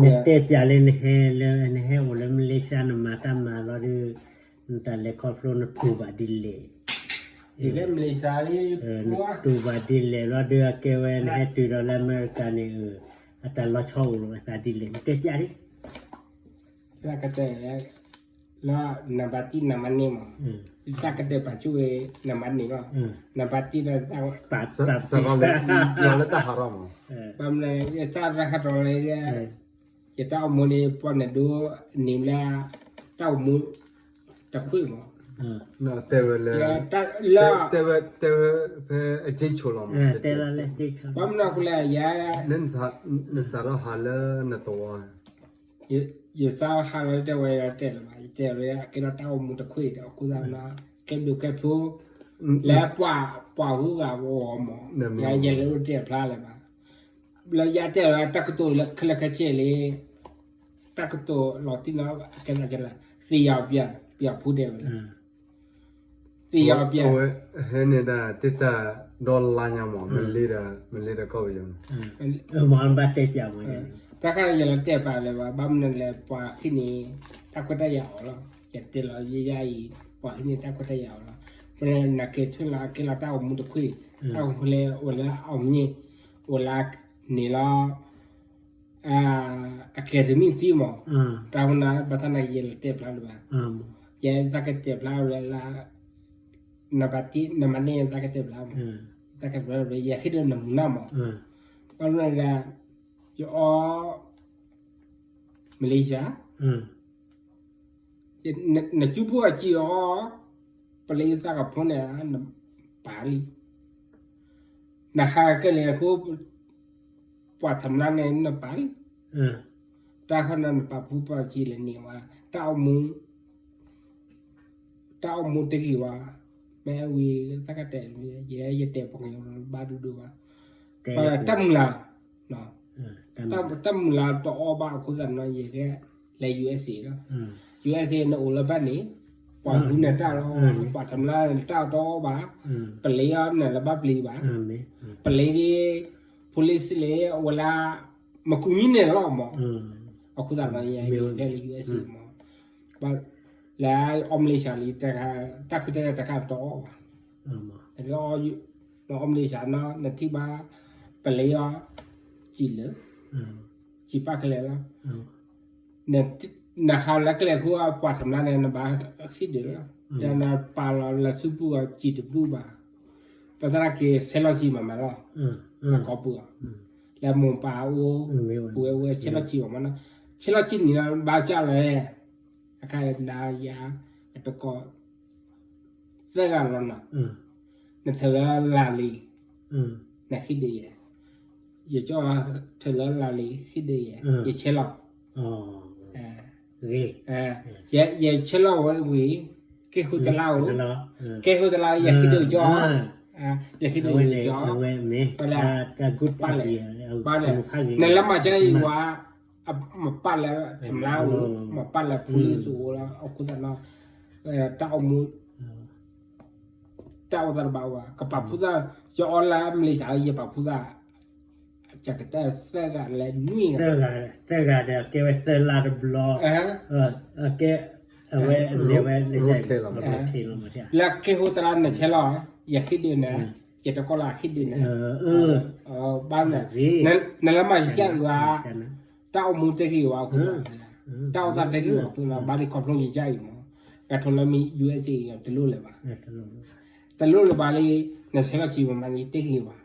နတဲပျးလၢနဟဲလၢ နဟဲအိၣ်လၢမလ့ၡါ နမၤတၢ်မၤလီၤဒီး နတၢ်လဲၤခီဖျိနတူၢ်ဘၣ်ဒ်လဲၣ်. နတူၢ်ဘၣ်ဒ်လဲၣ်လီၤဒီး အကဲဝဲနဟဲတုၤဒီးလၢအမဲရကၤန့ၣ် အတၢ်လီၤဆီအိၣ်လီၤအသးဒ်လဲၣ် နတဲပျးလံ. သးကတဲာ် လၢ နံပါတ်တစ် နံပါတ်နှစ် မး, သးကတဲာ်ပာ်ဆူၣ်ဝဲ နံပါတ်နှစ် လီၤ, နံပါတ်တစ် ဒီး သး လၢတၢ်ဟးထီၣ်မး, ဘၣ်မနုၤ ယသးရၣ်ခါတီၤလၢ ယတၢ်အိၣ်မူန့ၣ် ပှၤနဒိန့ၣ်လၢ တၢ်အိၣ်မူတခွ့ၣ်မး, တဲဝဲလၢ တဲဝဲ တဲဝဲ ဖဲအက့ဆိးလီၤမး, ဘၣ်မနုၤအဃိလဲၣ် ယ နစးထီၣ်ဟးလၢနသဝီ ယစးထီၣ်ဟးလီၤ တဲဝဲ ယတဲလၢၤဘၣ်, ယတဲဝဲ အကဲထီၣ်တၢ်အိၣ်မူတခွ့ၣ်ဒီး အဃိသတးမး ကဲဘျုးကဲဖှိၣ် လၢပှၤ ပှၤဂုၤဂၤအဂီၢ်မး, ယဲယလဲၤအိၣ်တဲာ်ဖျါလၢၤဘၣ်, လၢယတဲာ်ဝဲတၢ်ကတိၤလၢခဲလၢာ်ခဲဆ့လံ, တၢ်ကတိၤလီၤတံၢ်လီၤ အကဲသးကဲလၢ သ့ၣ်ယီၤပၠး ပၠးဖူဒဲးဝဲလၢ သ့ၣ်ယီၤပၠး ဟဲန့ၣ်ဒၣ်တ့ၢ်တၢ်ဒီလါညါမး, မ့ၢ်လ့ဒီး မ့ၢ်လ့ဒီးကီၢ်ပယီၤန့ၣ် ဘၣ်တဲပၠးမး, တၢ်ခါန့ၣ် ယလီၤတဲာ်ပာ်လၢၤဘၣ်, ဘၣ်မနုၤလဲၣ် ပှၤဟံၣ်န့ၣ် တၢ်ခွဲးတၢ်ယာ်အီၤလီၤ, ယတဲလီၤယဲယါအံၤ ပှၤဟံၣ်န့ၣ် တၢ်ခွဲးတၢ်ယာ်အီၤလီၤ, ပနက့ၤထွဲလီၤ ကဲလီၤတၢ်အိၣ်မူတခွ့ၣ်, တၢ်အိၣ်မူလၢ အိၣ်လၢအီၣ်မ့ၢ် အိၣ်လၢန့ၣ်လီၤ အကဲတမံၤသံမး, တၢ်ဝဲန့ၣ် ဘၣ်ဆၣ်သနာ်က့ ယလီၤတဲာ်ဖျါလၢၤဘၣ်, ယသးကတဲာ်ဖျါလၢ နံပါတ်တစ် နံပါတ်နှစ် သးကတဲာ်ဖျါမး, သးကတဲာ်ဖျါလၢၤဘၣ် ယဟ့ၣ်ဒီးနမူၤနၢ်မး, ဘၣ်မနုၤလဲၣ် ယအီ မလ့ၡါ နစူပူအစံၣ်အီၤ, ပလ့သးကဖိန့ၣ် နပာ်လံ, နဟးကလဲၤအဃိ ပှၤထမျါန့ၣ် နပာ်လံ, တၢ်ခီန့ၣ် နပာ်ဖှူပာ်စံၣ်လဲၤန့ၢ်ဝဲ, တၢ်အိၣ်မူ တၢ်အိၣ်မူတဂ့ၤဝဲ, မ့ၢ်ဝံၤ သးကတဲာ် ယဲယတဲပှၤကညီဘၣ်ဒိၣ်ဒိၣ်ဘၣ်, တၢ်မုၢ်လၢ် တၢ်မုၢ်လၢ်တအီၣ်ဘၣ်အဃိသတးန့ၣ် ယကလဲၤ ယူအက်စ်အေ လီၤ, ယူအက်စ်အေ န့ၣ်အိၣ်လၢဘၣ်န့ၣ်, ပှၤဟူန့ၢ်တၢ်လီၤ, ပှၤထမျါန့ၣ်တၢ်တအီၣ်ဘၣ်, ပလ့အီၤန့ၣ်လၢဘၣ်ပျံၤဘၣ်, ပလ့ဒ် police လၢအဝဲလၢ မကူညီန့ၣ်လီၤမး, အဃိသတးန့ၣ် ယဲယတဲလၢ ယူအက်စ်အေ မး, လၢအီၣ်မလ့ၡါလံ တၢ်ခွဲးတၢ်ယာ်တခါတအီၣ်ဘၣ်, အီၣ်မလ့ၡါနီၤ နထံၣ်ဘၣ် ပလ့အီၤ စံၣ်လၢ စံၣ်ပာ်ကလဲာ်လီၤ, နဟးလၢကလဲာ်ခိၣ် ပှၤထမျါန့ၣ် နဘၣ်ဟံၣ်ဒုးလီၤ, ဒီးနပာ်လီၤလၢစုပူၤအီၤ စံၣ်တဘူၣ်ဘၣ်, ပသနာ်က့ ဆဲးလီၤစံၣ်မးမးလီၤ, အကီၢ်ပူၤအီၤ, လၢမိၢ်ပၢ်အိၣ် ပဝဲဝဲဆဲးလီၤစံၣ်မးမးနီၤ, ဆဲးလီၤစံၣ်န့ၣ် ဘၣ်ကၢ်လဲၣ်, အခါနၤယၤ အတကီၢ် သၢဂၤလီၤနီၤ, နထၢလၢလၢ်လံၤ နဟံၣ်ဒုးယဲ, ယကၠီထၢလၢလၢ်လံၤ ဟံၣ်ဒုးယဲ ယဆဲးလီၤ, ယဆဲးလီၤဝဲဝံၤ က့ၤဃုတလါဧိၤ, က့ၤဃုတလါ ယဟံၣ်ဒုးကၠီ, ယဟံၣ်ဒုးယကၠီ, ပလဲၣ်, ပလဲၣ်, နလၢမၤကၢ်အံၤဝဲ မၤပာ်လၢထမျါဧိၤ, မၤပာ်လၢ police ဧိၤလီၤ, အဃိသတးနီၤ, တၢ်အိၣ်မူ တၢ်အိၣ်သးတဘၣ်ဝဲ ကပာ်ဖှိၣ်သး, ယအီလၢမလ့ၡါ ယပာ်ဖှိၣ်သး, ကကတၢၢ်သၢဂၤလၢနွံဂၤ, သၢဂၤဒီးကဲဝဲသၢလါတဘျီ, ကဲ, အဝဲလဲၤဝဲလဲၤ, လၢက့ၤဃုတလါနဆဲးလီၤ, ယဟံၣ်ဒုးနၤ, ယတကီၢ်လၢဟံၣ်ဒုးနၤ, ဘၣ်, နလၢမၤကၢ်အံၤဝဲ တၢ်အိၣ်မူတဂ့ၤဝဲအဃိ, တၢ်အိၣ်သးတဂ့ၤဝဲအဃိ, ဘၣ်ဒ်ခီဖျိယကၢ်အံၤမး, ကထိးလၢမ့ၢ် ယူအက်စ်အေ တလိၣ်လၢၤဘၣ်, တလိၣ်လၢၤဘၣ်လံ, နဆဲးလီၤစံၣ်မးမးန့ၣ်တဂ့ၤဘၣ်,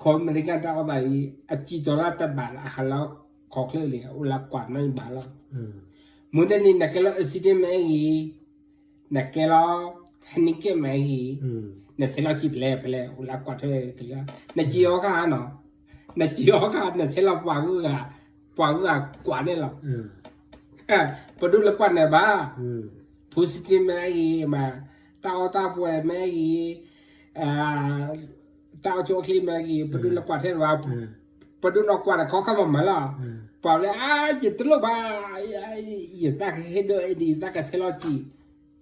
ခီအမဲရကၤတၢ်အိၣ်သးအံၤ အစံၣ်တီၤလၢတဘၣ်လၢအဟးလၢခီၣ်ချၢလံ, အိၣ်လၢကွၢ်နီၣ်ဘၣ်လီၤ, မ့ၢ်တနံၤနကဲလီၤ accident မ့ၢ်အဂ့ၤ နကဲလီၤ handicap မ့ၢ်အဂ့ၤ, နဆဲးလီၤစံၣ်ဖဲလဲၣ်ဖဲလဲၣ် အိၣ်လၢကွၢ်ထွဲကလၢ, နစံၣ်အီၤခါနီၤ, နစံၣ်အီၤခါ နဆဲးလီၤပှၤဂုၤဂၤ, ပှၤဂုၤဂၤကွၢ်န့ၣ်လီၤ, ပဒိၣ်လၢကွၢ်န့ၣ်ဘၣ်, ဖူစံၣ်မ့ၢ်အဂ့ၤမး, တၢ်အီၣ်တၢ်ပှဲၤမ့ၢ်အဂ့ၤ, တၢ်အီၣ်ဆူၣ်အီၣ်ချ့မ့ၢ်အဂ့ၤ ပဒိၣ်လၢကွၢ်ထဲဘၣ်, ပဒိၣ်နီၢ်ကွၢ်တခီခါမးမးလီၤ, ပှၤလၢအါ ယတလိၣ်ဘၣ်, ယသးကဟ့ၣ်ဒိးအဒံး ယသးကဆဲးလီၤစံၣ်,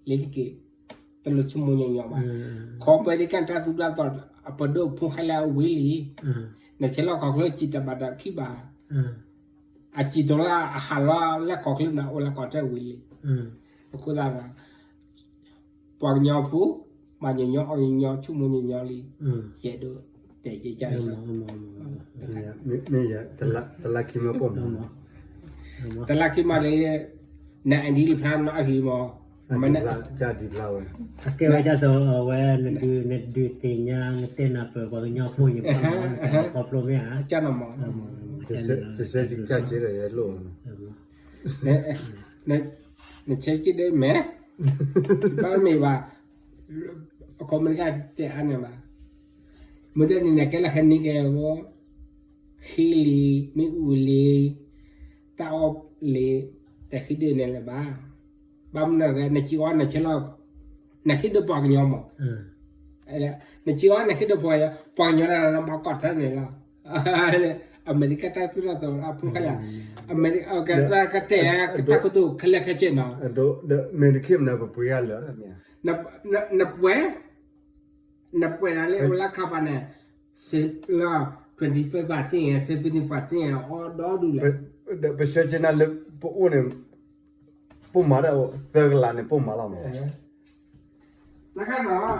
လၢတက့ၢ်, တလိၣ်ဆိကမိၣ်ညီညီဘၣ်, ခီအမဲရကၤတၢ်သူၣ်တၢ်သီ အပဒိၣ်ဖိဟဲလၢအဝံၤလံ, နဆဲးလီၤခီၣ်ချၢစံၣ်တဘၣ်ဒီးခံဘၣ်, အစံၣ်တိၤလၢအဟးလီၤလၢကီၢ်ချၢန့ၣ် အိၣ်လၢကီၢ်တၢ်ဝံၤလံ. အဃိသတးဒီး ပှၤကညီဖိ မၤညီညီအီၣ်ညီညီ ဆိကမိၣ်ညီညီလံ. ယဲဒိးတဲကကၢ်အံၤလီၤ. မ့ၢ်ယဲ တလါခံမးပိၢ်မး, တလါခံမးလၢ နအဒံလၢဖျါနီၣ်အဂ့ၤမး, မ့ၢ်န ကဒံဖျါဝဲ, အကဲဝဲကၢ်သိးအဝဲ နဒုးသ့ၣ်ညါ နတဲနၢ်ပၢၢ်ပှၤကညီဖိယံၤဘၣ်မး နတၢ်ခီဖျိမ့ၢ်ဧါ, ကၢ်နီၣ်မး, ကၢ်ကၢ်ဒီးယဲလိၣ် နဆဲးက့ဒ်မဲာ်, ဘၣ်မ့ၢ်ဘၣ်, အခီပညီကတဲအါန့ၣ်ဘၣ်, မ့ၢ်တၢ်န့ၣ်န့ၣ် ကဲလၢဟဲနံၤကဲဂီၤ, ဃ့လံ, မ့ၣ်အူလံ, တၢ်အီၣ်လံ, တဃ့ဒုးနဲၣ်လၢၤဘၣ်. ဘၣ်မနုၤလဲၣ် နစံးအီၤနဆဲးလီၤ, နဃ့ဒုးပှၤကညီမး, နစံးအီၤနဃ့ဒုးပှၤကညီ, ပှၤကညီလၢနဘၣ်ကီၢ်ထၢန့ၣ်လီၤ. အမဲရကၤတၢ်သူၣ်ထီၣ်သီအဖုခါယၤ, အမဲရကၤကတဲာ်ကတၢ်ကတိၤခဲလၢာ်ခဲဆ့နီၤ, မ့ၢ်တခ့မနုၤပပှ့ၤဂၤလၢာ်, နပှဲၤ နပှဲၤဒၣ်လၢအိၣ်လၢခါပၤန့ၣ်, လၢ twenty-five percent, seventy percent အီၣ်ဒီဒူၣ်လဲၣ်, ဒီးပဆၢက့ၤနၤလၢပအိၣ်န့ၣ်, ပိၢ်မၤဒၣ်အိၣ်သၢကလးန့ၣ် ပိၢ်မၤလီၤမး, တခါနီၤ,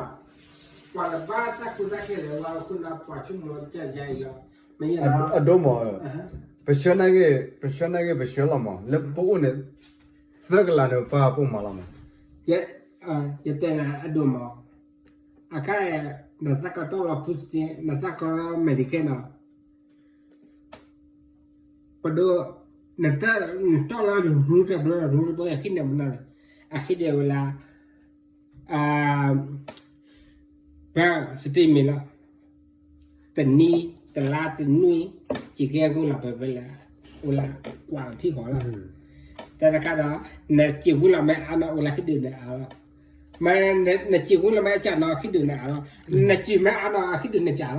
ပှၤတဘၣ်တၢ်ကူတၢ်ခဲလၢာ်လီၤ အဃိန့ၣ် ပှၤဆိကမိၣ်ကစၢ်ယါအံၤလီၤ, မ့ၢ်ယဲ, အဒိမး, ပဆၢနာ်က့, ပဆၢနာ်က့ ပဆၢလီၤမး လၢပအိၣ်န့ၣ်, သၢကလးန့ၣ် ပၢ်ပိၢ်မၤလီၤမး, ယတဲနၤအဒိမး, အခါ, နသးကတီၢ်လီၤဖုစတ့ နသးကတီၢ်လီၤ Medicaid နီၤ, ပဒိ, နတီၢ်လီၤ rule တဘျီ rule တဘျီ အဃ့န့ၢ်ပနီၢ်န့ၣ်, အဃ့ဒၣ်ဝဲလၢ, ပ statement လီၤ, တနံၤ, တလါ တနွံ, စံးကဲဝံၤလီၤ ပဝဲလၢ, အိၣ်လၢကွၢ်ထံဃီလီၤ, တၢ်တခါဒီး, နစံးဝံၤလီၤမ့ၢ်အါနီၤ အိၣ်လၢဃ့ဒုးနၤအါလီၤ, မ့ၢ်, နစံးဝံၤလီၤမ့ၢ်အစၢ်နီၤ ဃ့ဒုးနၤအါလီၤ, နစံးမ့ၢ်အါနီၤ ဃ့ဒုးနစၢ်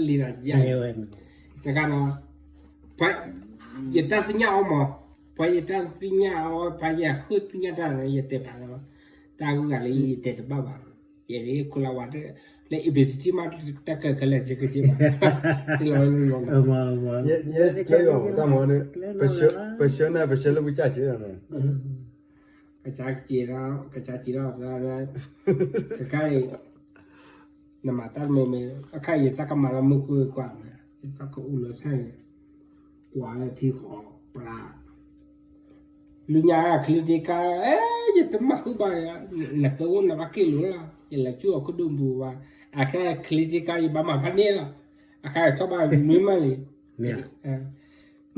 လီၤ, လံာ်ဒီးယါ, တခါဒီး, ပှၤ, ယတၢ်သ့ၣ်ညါအီၤမး, ပှၤယတၢ်သ့ၣ်ညါအီၤ ပှၤယဃုသ့ၣ်ညါတၢ်န့ၣ် ယတဲဘၣ်လီၤ, တၢ်ဂုၤဂၤလၢယတဲတဘၣ်ဘၣ်, ယဲဒၣ်ခိလၤဝါ, လၢ obesity မး တၢ်ကဲခဲလၢာ်စ့ကစ့ဘၣ်, တလီၤလီၤလီၤ, တၢ်မ့ၢ်, ပဆၢန့ၣ် ပဆၢလၢပကစၢ်စ့ဒီးန့ၣ်, ကစၢ်စ့ဒီး, ကစၢ်စ့ဒီး, တခါအံၤ, နမၤတၢ်မ့ၢ်မ့ၢ် အခါအံၤ ယသးကမၤလၢမူခိၣ်ကွၢ်, ယသးကအုးလီၤဆၣ်န့ၣ်, ကွၢ်ထံဃီပြး, လၢညါ credit card, အဲ ယတမၤဃုာ်ဘၣ်, နသးအိၣ်နဘၣ်က့ၢ်လိာ်လီၤ, ယလဲၤဆူအခိၣ်ဒိၣ်ပူၤဘၣ်, အခါ credit card ယဘၣ်မၤဖးန့ၣ်လီၤ, အခါထီၣ်ဘၣ်နွံမးလံ,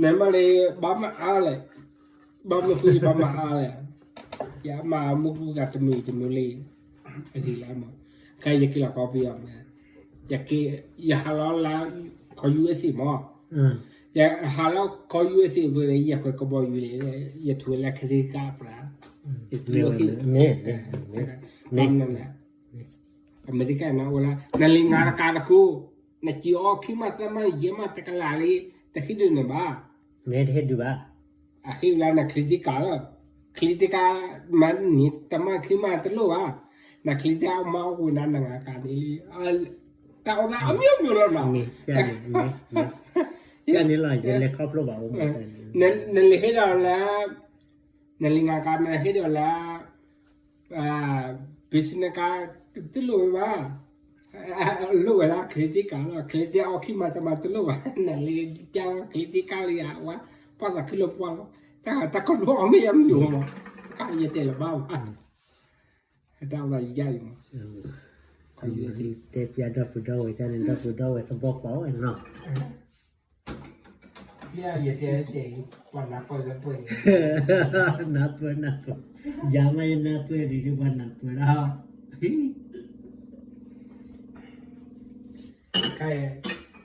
နမးလံ ဘၣ်မၤအါလဲၣ်, ဘၣ်မၤဃုာ်ယဘၣ်မၤအါလဲၣ်, ယမၤမူခိၣ်ဂၤတမံၤတမံၤလံ, အဂ့ၤလၢမး, အခါယက့ၤလီၤကီၢ်ပယီၤမး, ယက့ၤ, ယဟးလီၤလၢ, ကီၢ် USA မး, ယဟးလၢကီၢ် USA ဝဲ ယခွဲးကဘီယူၤလံ, ယထူဝဲလၢ credit card ပြး, ယထူဝဲ, အမဲရကၤန့ၣ် အိၣ်လၢ နလံၤငါတကးတကိး, နစံးအီၤခံမးသၢမးယဲၢ်မးတကလးလံ, တဃ့ဒုးနၤဘၣ်, မ့ၢ်တဟ့ၣ်ဒုးဘၣ်, အဃ့ဝဲလၢန credit card လီၤ, credit card မးန့ၣ် တမးခံမးတလိၣ်ဘၣ်, န credit card မးအိၣ်ဝဲဒၣ်နငါကးန့ၣ်လံ, တၢ်အိၣ်သးအမျိုးမျိုးလီၤနီၤ, န့ၣ်လီၤ ယလဲၤခီဖျိဘၣ်, နလဲၤဟ့ၣ်ဒီးလၢ, နလံၤငါကး နဟ့ၣ်ဒီးလၢ business card တလိၣ်ဝဲဘၣ်, လိၣ်ဝဲလၢ credit card လီၤ, credit အီၤခံမးတမးတလိၣ်ဘၣ်, နလံၤပျါလီၤ credit card လံဧါ, ဝဲ, ပှၤသးခုလၢပှၤလီၤ, တၢ်ခီဖျိအီၤမ့ၢ်အမျိုးမး, ကယတဲလၢၤဘၣ်ဘၣ်, တၢ်အိၣ်သးယါအံၤမး, တဲပျါဒီပုၢ်ဒီဝဲၢ်န့ၣ် ဒီပုၢ်ဒီဝဲၢ်သဘီပီၢ်ဝဲနီၤ နၢ်ပၢၢ် နၢ်ပၢၢ်, ယၤမးယနၢ်ပၢၢ်ဒ်ဒ်ပှၤနၢ်ပၢၢ်လီၤ,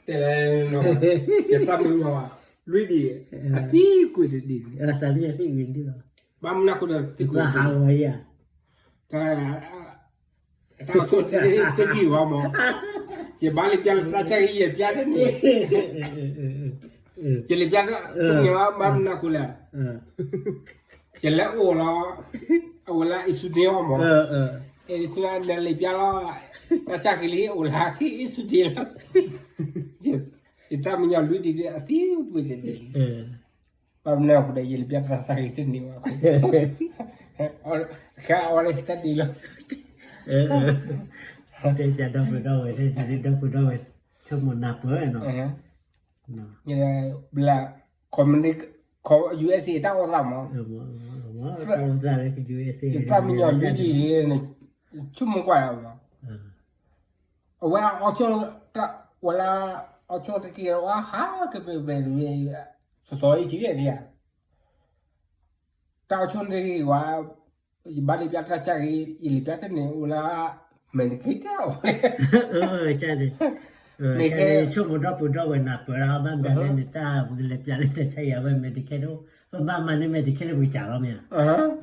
တဲလၢ, ယတၢ်မုၢ်မး, လွံၢ်ဒံး, အသံကွံာ်တဒံး, ဘၣ်မနုၤအဃိဒီးသံကွံာ်, တၢ်ဆိတဂံၢ်ဝဲမး, ယဘၣ်လံၤပျါလၢတၢ်ဆါဟံၣ်ယဲၢ်ပျါတန့ၣ်, ယလံၤပျါတန့ၣ်ဘၣ် ဘၣ်မနုၤအဃိလဲၣ်, ယလဲၤအိၣ်လီၤ, အဝဲလၢ အံၣ်စူဒ့အီၤမး, အံၣ်စူဒ့ နလံၤပျါလီၤ, တၢ်ဆါကလံၤအိၣ်လၢဟံၣ်အံၣ်စူဒ့လီၤ, ယတၢ်မုၢ်ညီလွံၢ်ဒံး အသံကွံာ်တဒံး နၢ်ဟူဒီး ယလဲၤပျးတၢ်ဆါဟံၣ်တန့ၢ်ဘၣ်, ဃါအီၤလၢတၢ်ဒ်လီၤ, တဲပျးဒီပုၢ်ဒီဝဲၢ်, ဒီပုၢ်ဒီဝဲၢ် ဆိကမိၣ်နၢ်ပၢၢ်နီၤ, ဘျး ခီ ယူၣ်အ့စ့ တၢ်အိၣ်သးမး, တၢ်အိၣ်သးလၢ ယူၣ်အ့စ့ တၢ်မံညီၤဒ်ဒ်န့ၣ် ဆိကမိၣ်ကွၢ်ယၤမး, အဝဲအီၤဆိၣ် ဝဲလၢ အီၤဆိၣ်တက့ၢ် ဝဲဟးက့ၤပမဲာ်တမ့ၢ် စီၤစီၤအံၤထံၣ်န့ၣ်ဧါ, တၢ်အီၤဆိၣ်တက့ၢ်ဝဲ, ယဘၣ်လဲၤပျးတၢ်ဆါဟံၣ် ယလဲၤပျးတန့ၢ်အိၣ်လၢ Medicaid တၢ်အီၤ, န့ၣ် ဆိကမိၣ်ဒီပုၢ်ဒီဝဲၢ်နၢ်ပၢၢ်လီၤ, ဘၣ်မတၤလဲၣ်န့ၣ် တၢ်ပကလဲၤပျးလၢတၢ်ဆါဟံၣ် အဝဲ Medicaid အိၣ်, ပဘၣ်မၤန့ၢ် Medicaid လၢပကစၢ်လီၤမ့ၢ်ဧါ,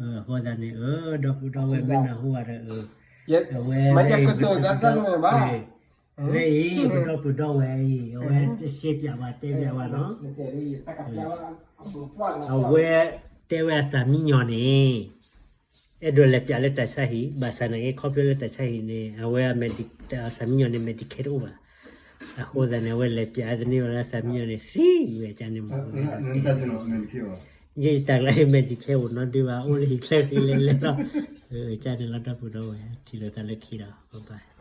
အဃိသတးန့ၣ် ဒီပုၢ်ဒီဝဲၢ်မ့ၢ်နၢ်ဟူဘၣ်ဒီး အဝဲ လၢအံၤ ပဒီပုၢ်ဒီဝဲၢ်အံၤ အဝဲတရှဲပျးဘၣ် တဲပျးဘၣ်နီၤ, အဝဲတဲဝဲအသးမံညီၤန့ၣ် အဲၣ်ဒိးလဲၤပျးလၢတၢ်ဆါဟံၣ် ဘၣ်ဆၣ်နာ်က့ ခီဖျိလၢတၢ်ဆါဟံၣ်န့ၣ် အဝဲ အသးမံညီၤန့ၣ် Medicaid တအိၣ်ဘၣ်, အဃိသတးန့ၣ် အဝဲလဲၤပျးတန့ၢ်ဘၣ်လၢအသးမံညီၤန့ၣ် သံဝဲကန့ၣ်မး, ယတၢ်ကျါန့ၣ် Medicaid အိၣ်နီတဒုဘၣ် အိၣ်လၢဟံၣ်ချၢဃံလဲၤလဲၤလီၤ, ကန့ၣ်လီၤ ဒီပုၢ်ဒီဝဲၢ် ထံၣ်လိာ်သးလၢခံဒီး bye bye.